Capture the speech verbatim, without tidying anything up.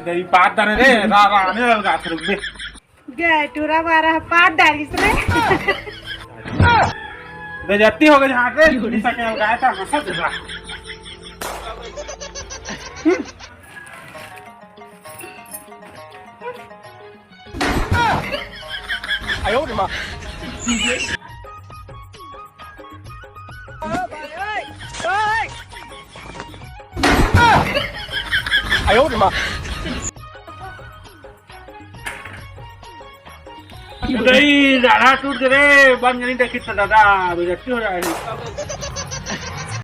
दई पात डारे रे, रा, रा, आने लगा था, रुक बे। गए टूरा मारा पात डारिस रे। बेइज्जती हो गई, झाट रे, टूरी सा के लगा था, हंसा जरा। दई, दादा टूट गे रे, बन गनी देखी तो दादा, बेइज्जती हो जाएगी।